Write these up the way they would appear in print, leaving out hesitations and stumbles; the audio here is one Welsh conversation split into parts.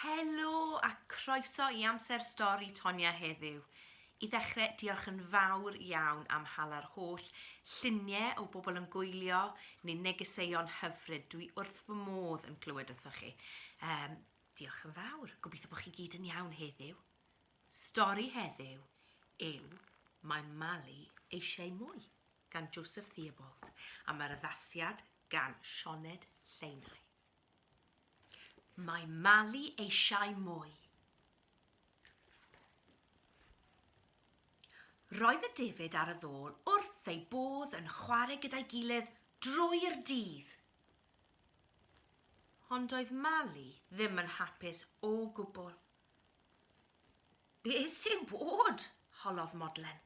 Helo a croeso i Amser Stori Tonia heddiw. I ddechrau, diolch yn fawr iawn am hala'r holl lluniau o bobl yn gwylio neu negeseuon hyfryd. Dwi wrth fy modd yn clywed wrthoch chi. Um, diolch yn fawr. Gobeithio bod chi gyd yn iawn heddiw. Stori heddiw yw Mae Mali eisiau mwy gan Joseph Theobald a mae'r addasiad gan Sioned Lleinau. Mae Mali eisiau mwy. Roedd y defaid ar y ddôl wrth eu bodd yn chwarae gyda'i gilydd drwy'r dydd. Ond doedd Mali ddim yn hapus o gwbl. Be sy'n bod? holodd Modlen.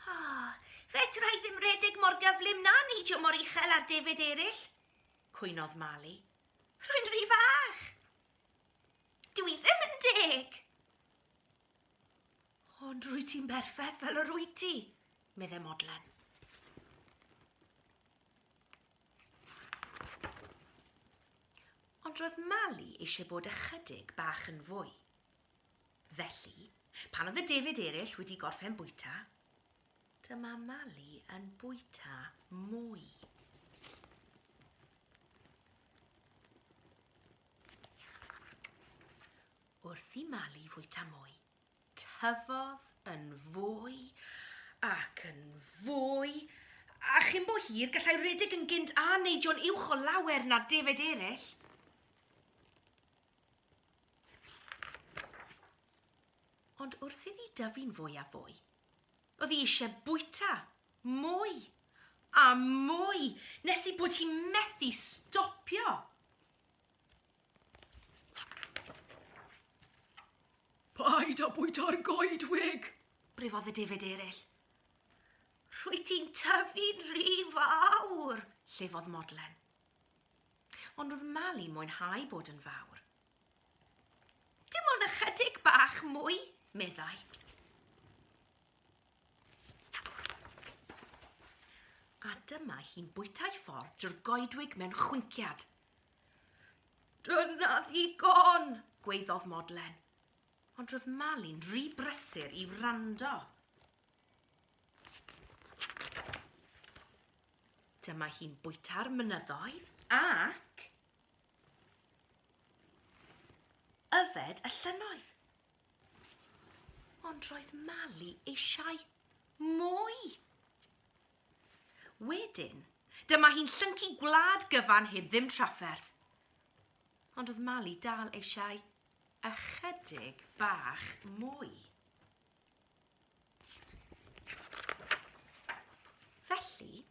O, fedra i ddim redeg mor gyflym na neidio mor uchel â'r defaid eraill, cwynodd Mali. Rwy'n rhy fach. Dw i ddim yn deg. Ond rwyt ti'n berffaith fel yr wyt ti, meddai Modlen. Ond roedd Mali eisiau bod ychydig bach yn fwy. Felly, pan oedd y defaid eraill wedi gorffen bwyta, dyma Mali yn bwyta mwy. Wrth i Mali fwyta mwy, tyfodd yn fwy ac yn fwy, a chyn bo hir gallai redeg yn gynt a neidio'n uwch o lawer na defaid eraill. Ond wrth iddi dyfu'n fwy a fwy, oedd hi eisiau bwyta mwy a mwy nes ei bod hi'n methu stopio. Paid â bwyta'r goedwig! Brifodd y defaid eraill. Rwyt ti'n tyfu'n rhy fawr! llefodd Modlen. Ond roedd Mali'n mwynhau bod yn fawr. Dim ond ychydig bach mwy, meddai. A dyma hi'n bwyta'i ffordd drwy'r goedwig mewn chwinciad. Dyna ddigon! gwaeddodd Modlen. Ond roedd Mali'n rhy brysur i wrando. Dyma hi'n bwyta'r mynyddoedd ac yfed y llynnoedd. Ond roedd Mali eisiau mwy. Wedyn, dyma hi'n llyncu gwlad gyfan heb ddim trafferth. Ond oedd Mali dal eisiau ychydig bach mwy. Felly,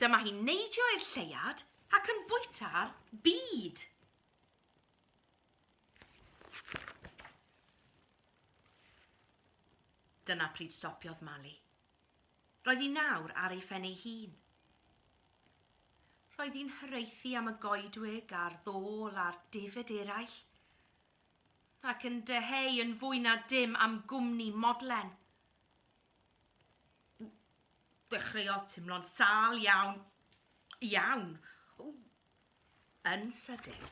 dyma hi'n neidio i'r lleuad ac yn bwyta'r byd. Dyna pryd stopiodd Mali. Roedd hi nawr ar ei phen ei hun. Roedd hi'n hiraethu am y goedwig a'r ddôl a'r defaid eraill, ac yn dyheu yn fwy na dim am gwmni Modlen. Dechreuodd teimlo'n sâl iawn, iawn, yn sydyn.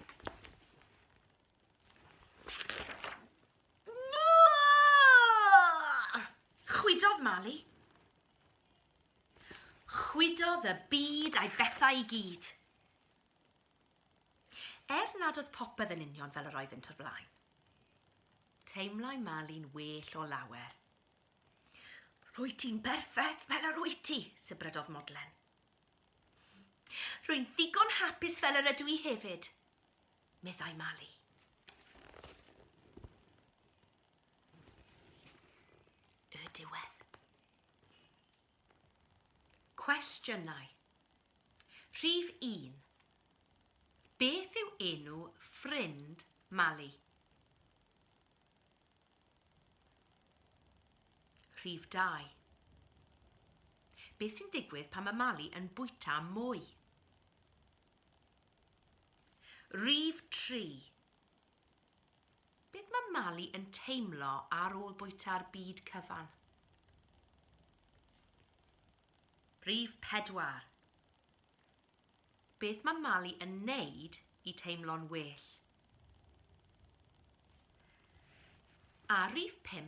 Chwidodd Mali. Chwidodd y byd a'i bethau i gyd. Er nad oedd popeth yn union fel yr oeddynt o'r blaen, teimlai Mali'n well o lawer. Rwyt ti'n berffaith fel yr wyt ti, sibrydodd Modlen. Rwy'n ddigon hapus fel yr ydw i hefyd, meddai Mali. Y diwedd. Cwestiynau. Rhif 1. Beth yw enw ffrind Mali? Rhif 2. Beth sy'n digwydd pan mae Mali yn bwyta mwy? Rhif 3. Beth mae Mali yn teimlo ar ôl bwyta'r byd cyfan? Rhif 4. Beth mae Mali yn neud i teimlo'n well? A rhif 5,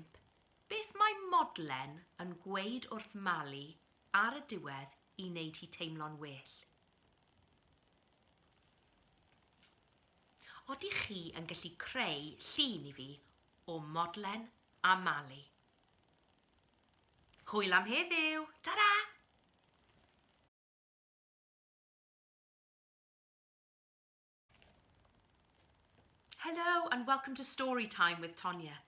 beth mae Modlen yn gweud wrth Mali ar y diwedd i wneud hi teimlo'n well? Odych chi yn gallu creu llun i fi o Modlen a Mali? Hwyl am heddiw! Ta-ra! Hello and welcome to Story Time with Tonya.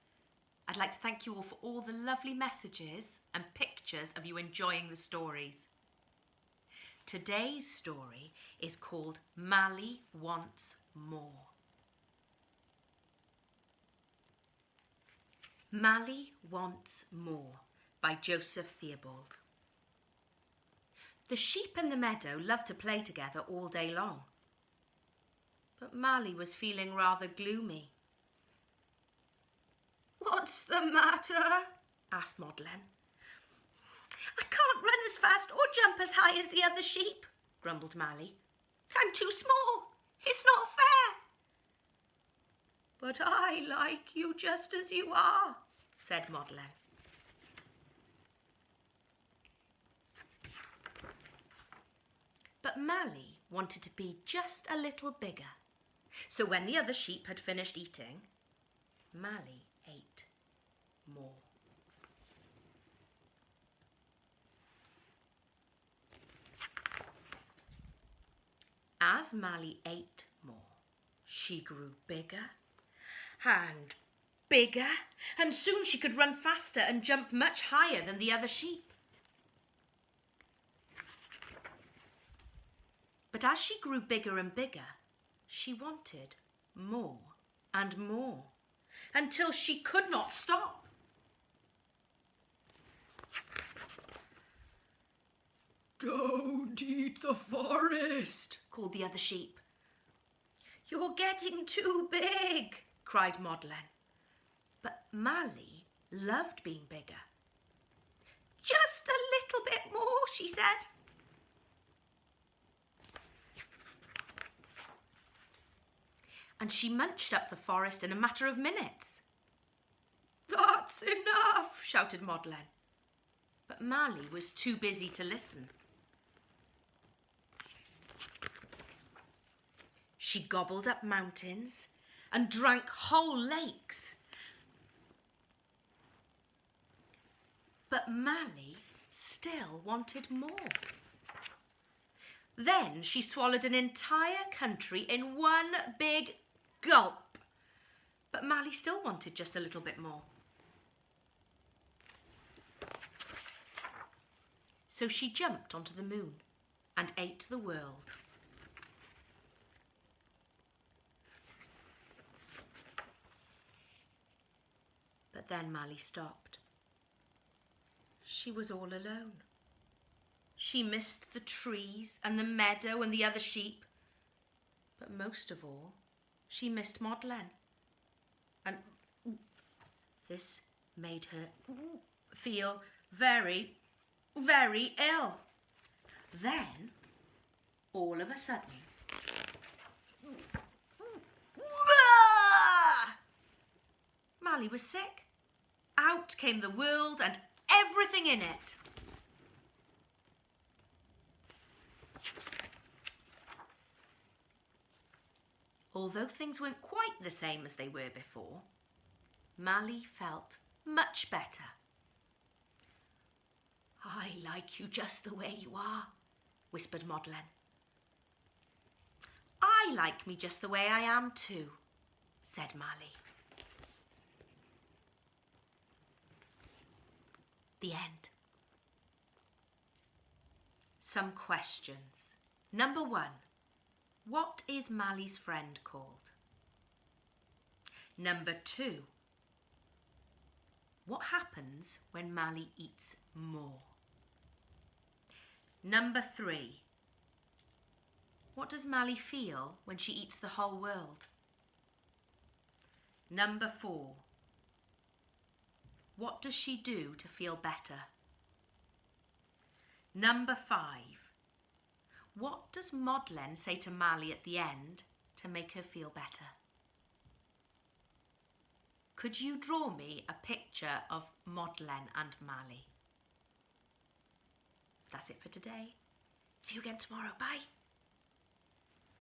I'd like to thank you all for all the lovely messages and pictures of you enjoying the stories. Today's story is called Mali Wants More. Mali Wants More by Joseph Theobald. The sheep in the meadow loved to play together all day long. But Mali was feeling rather gloomy. What's the matter? asked Modlen. I can't run as fast or jump as high as the other sheep, grumbled Mali. I'm too small. It's not fair. But I like you just as you are, said Modlen. But Mali wanted to be just a little bigger. So when the other sheep had finished eating, Mali ate more. As Mali ate more, she grew bigger and bigger, and soon she could run faster and jump much higher than the other sheep. But as she grew bigger and bigger, she wanted more and more, until she could not stop. Don't eat the forest, called the other sheep. You're getting too big, cried Modlen. But Mali loved being bigger. Just a little bit more, she said. And she munched up the forest in a matter of minutes. That's enough, shouted Modlen. But Mali was too busy to listen. She gobbled up mountains and drank whole lakes. But Mali still wanted more. Then she swallowed an entire country in one big gulp. But Mali still wanted just a little bit more. So she jumped onto the moon and ate the world. But then Mali stopped. She was all alone. She missed the trees and the meadow and the other sheep. But most of all, she missed Modlen. And this made her feel very, very ill. Then, all of a sudden, Mali was sick. Out came the world and everything in it. Although things weren't quite the same as they were before, Mali felt much better. I like you just the way you are, whispered Modlen. I like me just the way I am too, said Mali. The end. Some questions. Number 1. What is Mali's friend called? Number 2. What happens when Mali eats more? Number 3. What does Mali feel when she eats the whole world? Number 4. What does she do to feel better? Number 5. What does Modlen say to Mali at the end to make her feel better? Could you draw me a picture of Modlen and Mali? That's it for today. See you again tomorrow. Bye.